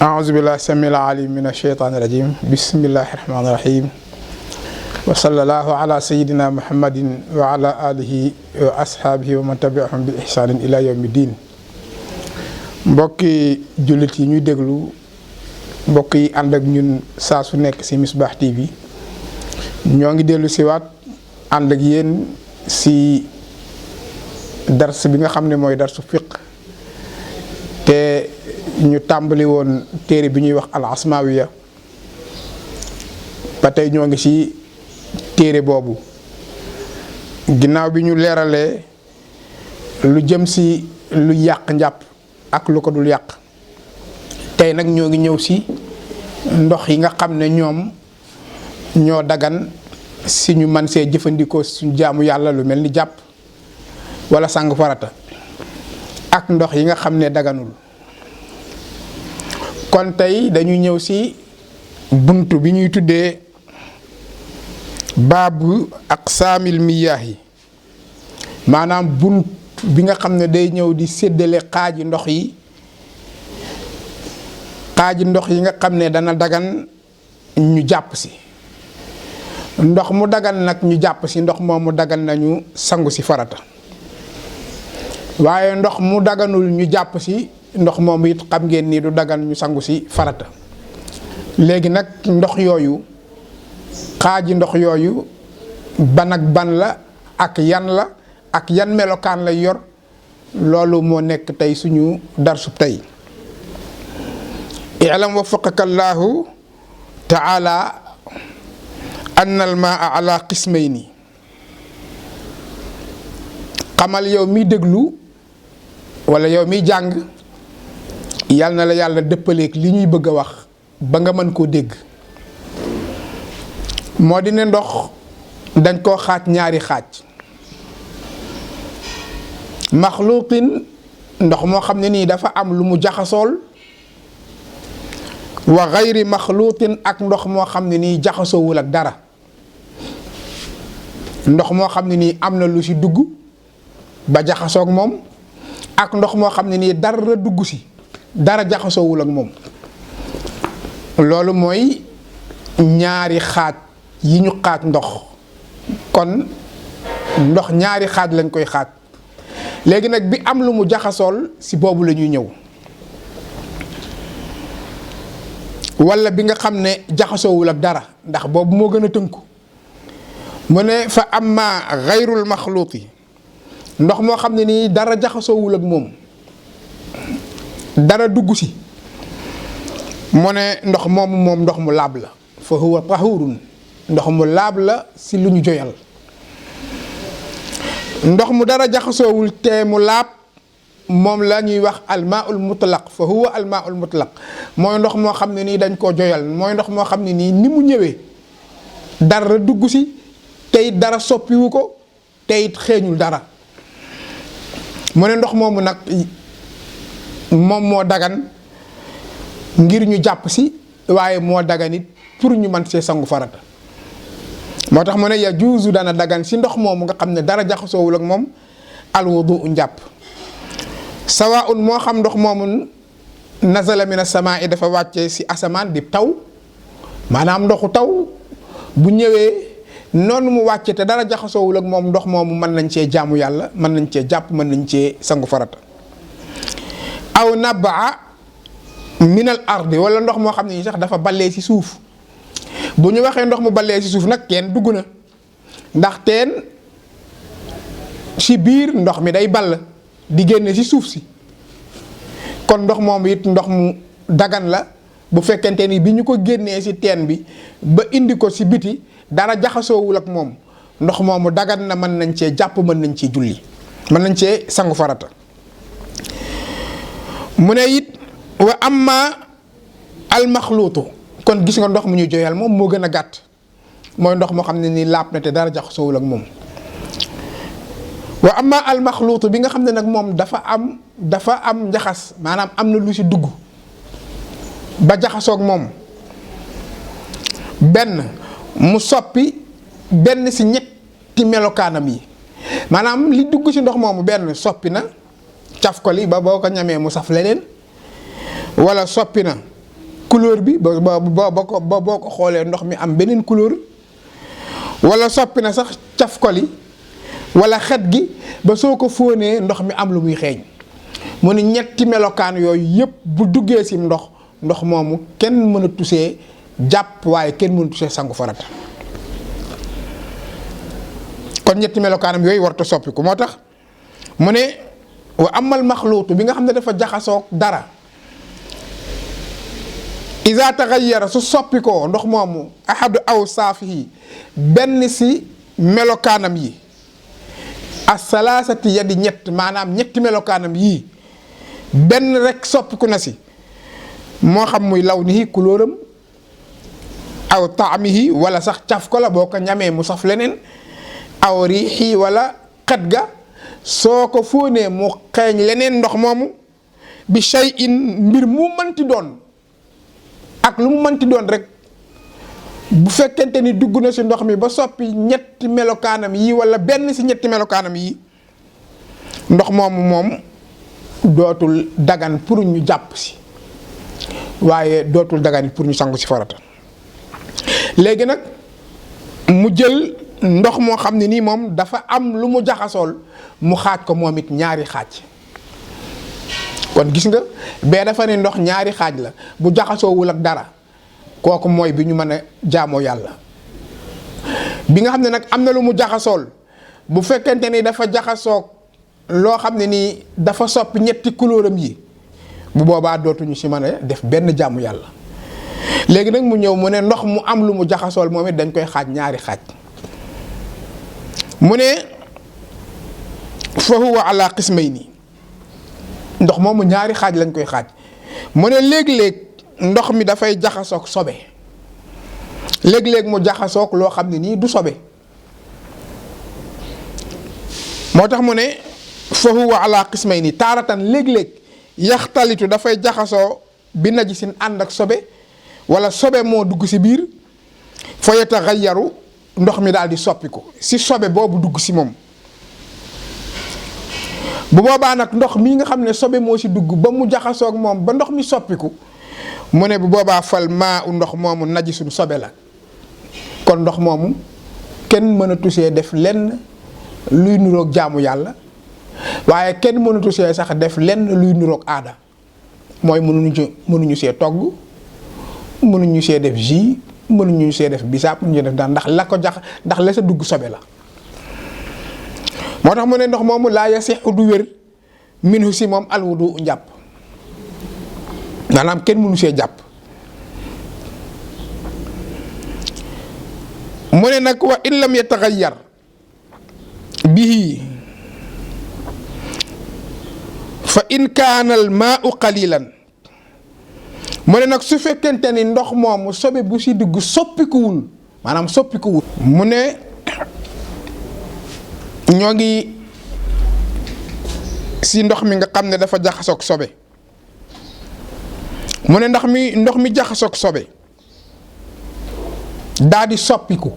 أعوذ بالله السميع العليم من الشيطان الرجيم بسم الله الرحمن الرحيم وصلى الله على سيدنا محمد وعلى آله وأصحابه ومن تبعهم بإحسان إلى يوم الدين. mbokki jullit yi ñuy déglu mbokk yi ànd ak ñun saa su nekk ci Misbah TV ñoo ngi dellu si waat ànd ak yéen ci dars bi nga xam ne mooy darsu fiqh te ñu tàmbali woon téere bi ñuy wax al asmawiya ba tey ñoo ngi ci téere boobu ginnaaw bi ñu leeralee lu jëm ci lu yàq njàpp ak lu ko dul yàq tey nag ñoo ngi ñëw ci ndox yi nga xam ne ñoom ñoo dagan si ñu man see jëfandikoo suñu jaamu yàlla lu mel ni jàpp wala sangu farata ak ndox yi nga xam ne daganul. kon tey dañu ñëw ci buntu bi ñuy tuddee baabu aqsaamil miyaahi maanaam bunt bi nga xam ne day ñëw di séddale xaaji ndox yi nga xam ne dana dagan ñu jàpp ci ndox mu dagan nag ñu jàpp ci ndox moomu dagan nañu sangu ci farata waaye ndox mu daganul ñu jàpp ci ndox moomu it xam ngeen ni du dagan ñu sangu ci farata léegi nag ndox yooyu xaaji ndox yooyu ban ak ban la ak yan melokaan lay yor loolu moo nekk tey suñu darsu tey. i'lam waffaqaka Allahu ta'ala anna al-maa'a ala qismayni xamal yow mi déglu wala yow mi jàng yal na la yàlla dëppaleek li ñuy bëgg a wax ba nga mën koo dégg moo di ne ndox dañ koo xaaj ñaari xaaj maxluuqin ndox moo xam ne nii dafa am lu mu jaxasool wa xayri maxluuqin ak ndox moo xam ne nii jaxasoowul ak dara ndox moo xam ne nii am na lu ci dugg ba jaxasoog moom ak ndox moo xam ne nii dara dugg ci dara jaxasoowul ak moom loolu mooy ñaari xaaj yi ñu xaaj ndox kon ndox ñaari xaaj lañ koy xaaj léegi nag bi am lu mu jaxasool ci boobu la ñuy ñëw walla bi nga xam ne jaxasoowul ak dara ndax boobu moo gën a tënku mu ne fa amma xayrul maxluuqi ndox moo xam ne nii dara jaxasoowul ak moom dara dugg ci mu ne ndox moomu moom ndox mu laab la fa huwa tahurun ndox mu laab la ci lu ñu joyal ndox mu dara jaxasoowul te mu laab moom la ñuy wax almaaul mutlaq fa huwa almaaul mutlaq mooy ndox moo xam ne nii dañ koo joyal mooy ndox moo xam ne nii ni mu ñëwee dara dugg ci tey dara soppiwu ko tey xeeñul dara mu ne ndox moomu nag moom moo dagan ngir ñu jàpp ci waaye moo dagan it pour ñu mën see sangu farata moo tax mu ne yajuuzu dana dagan ci ndox moomu nga xam ne dara jaxasoowul ak moom alwudu njàpp sawaun moo xam ndox moomu nazala mina samaa'i dafa wàcce ci asamaan di taw maanaam ndoxu taw bu ñëwee noonu mu wàcce te dara jaxasoowul ak moom ndox moomu mën nañ cee jaamu yàlla mën nañ cee jàpp mën nañ cee sangu farata aw nabaa minal ardi wala ndox moo xam ne ni sax dafa ballee ci suuf bu ñu waxee ndox mu ballee ci suuf nag teen dugg na ndax teen ci biir ndox mi day ball di génne ci suuf si kon ndox moom it ndox mu dagan la bu fekkente ni bi ñu ko génnee ci teen bi ba indi ko ci biti dara jaxasoowul ak moom ndox moomu dagan na mën nañ cee jàpp mën nañ cee julli mën nañ cee sangu farata mu ne it wa amma almaxluutu kon gis nga ndox mu ñuy joyal moom moo gën a gàtt mooy ndox moo xam ne nii laab na te dara jaxasoowul ak moom wa amma almaxluutu bi nga xam ne nag moom dafa am njaxas maanaam am na lu ci dugg ba jaxasoog moom benn mu soppi benn ci ñetti melokaanam yi maanaam li dugg ci ndox moomu benn soppi na caf ko li ba boo ko ñamee mu saf leneen wala soppi na couleur bi ba boo ko xoolee ndox mi am beneen couleur wala soppi na sax cafkoli wala xet gi ba soo ko fóonee ndox mi am lu muy xeeñ mu ne ñetti melokaan yooyu yëpp bu duggee si ndox moomu kenn mën a tusee jàpp waaye kenn mën a tusee sangu farata kon ñetti melokaanam yooyu warta soppiku moo tax mu ne wa amal maxluutu bi nga xam ne dafa jaxasoog dara iza taxayyara su soppi ko ndox moomu ahadu awsaafihi benn si melokaanam yi as-salaasati yadi ñett maanaam ñetti melokaanam yii benn rek soppiku na si moo xam muy lawnihi kulóoram aw taamihi wala sax caf ko la boo ko ñamee mu saf leneen aw riixi wala xet ga soo ko fóonee mu xeeñ leneen ndox moomu bi shay'in mbir mu mënti doon ak lu mu mënti doon rek bu fekkente ni dugg na si ndox mi ba soppi ñetti melokaanam yi wala benn si ñetti melokaanam yi ndox moomu moom dootul dagan pour ñu jàpp si waaye dootul dagan pour ñu sangu si farata léegi nag mu jël ndox moo xam ne nii moom dafa am lu mu jaxasool mu xaaj ko moom it ñaari xaaj kon gis nga bee dafa ne ndox ñaari xaaj la bu jaxasoowul ak dara kooku mooy bi ñu mën a jaamoo yàlla bi nga xam ne nag am na lu mu jaxasool bu fekkente ni dafa jaxasoog loo xam ne nii dafa soppi ñetti couleuram yi bu boobaa dootuñu si mën a def benn jaamu yàlla léegi nag mu ñëw mu ne ndox mu am lu mu jaxasool moom it dañ koy xaaj ñaari xaaj mu ne fa huwa ala qismayni ndox moomu ñaari xaaj lañ koy xaaj mu ne léeg-léeg ndox mi dafay jaxasoog sobe léeg-léeg mu jaxasoog loo xam ne nii du sobe moo tax mu ne fa huwa ala qismayni taaratan léeg-léeg yaxtalitu dafay jaxasoo bi najisin ànd ak sobe wala sobe moo dugg si biir fa yataxayyaru ndox mi daal di soppiku si sobe boobu dugg si moom bu boobaa nag ndox mii nga xam ne sobe moo si dugg ba mu jaxasoog moom ba ndox mi soppiku mu ne bu boobaa fal maa u ndox moomu najisun sobe la kon ndox moomu kenn mën a tusee def lenn luy nuroog jaamu yàlla waaye kenn mën a tusee sax def lenn luy nuroog aada mooy mënuñu see togg mënuñu see def jus mënuñu see def bisaab mënuñu def daan ndax la sa dugg sobe la moo tax mu ne ndox moomu laa yasixu du wér minhu si moom alwudu njàpp maanaam kenn mënu see jàpp mu ne nag wa in lam yataxayyar bihi fa in kaana al maau qalilan mu ne nag su fekkente ni ndox moomu sobe bu si dugg soppikuwul maanaam soppikuwul mu ne ñoo ngi si ndox mi nga xam ne dafa jaxasoog sobe mu ne ndox mi jaxasoog sobe daa di soppiku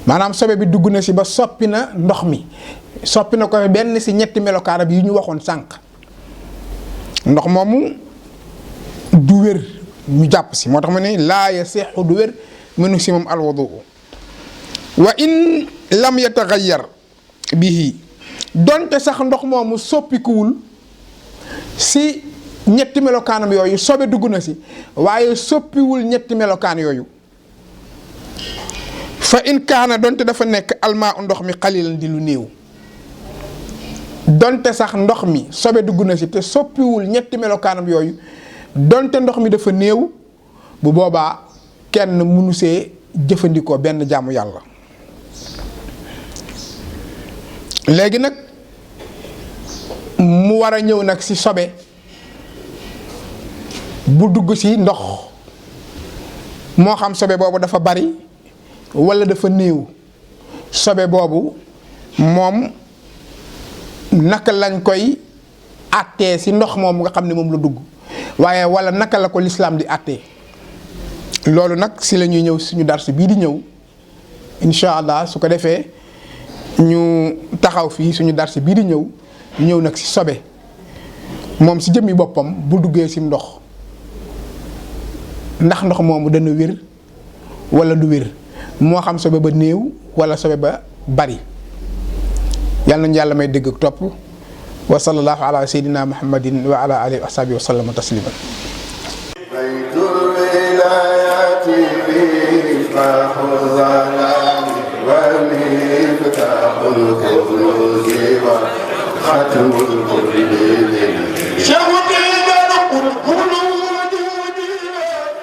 maanaam sobe bi dugg na si ba soppi na ndox mi soppi na ko benn si ñetti melokaanam yi ñu waxoon sànq ndox moomu du wér ñu jàpp si moo tax mu ne laa yasixu du wér mënu si moom alwudu wa in lam yataxayyar bihi donte sax ndox moomu soppikuwul si ñetti melokaanam yooyu sobe dugg na si waaye soppiwul ñetti melokaan yooyu fa in kaana donte dafa nekk almaa ndox mi xalilan di lu néew donte sax ndox mi sobe dugg na si te soppiwul ñetti melokaanam yooyu donte ndox mi dafa néew bu boobaa kenn mënu see jëfandikoo benn jaamu yàlla léegi nag mu war a ñëw nag si sobe bu dugg si ndox moo xam sobe boobu dafa bari walla dafa néew sobe boobu moom naka lañ koy àttee si ndox moom nga xam ne moom la dugg waaye walla naka la ko lislaam di àttee loolu nag si la ñuy ñëw suñu dars bii di ñëw incha allah su ko defee ñu taxaw fii suñu dars bii di ñëw nag si sobe moom si jëmmi boppam bu duggee si ndox ndax ndox moomu dana wér wala du wér moo xam sobe ba néew wala sobe ba bari. yàlla nañu yàlla may dégg ak topp wa sallallahu ala sayyidina muhammadin wa ala alihi wa sahbihi wa sallama tasliman.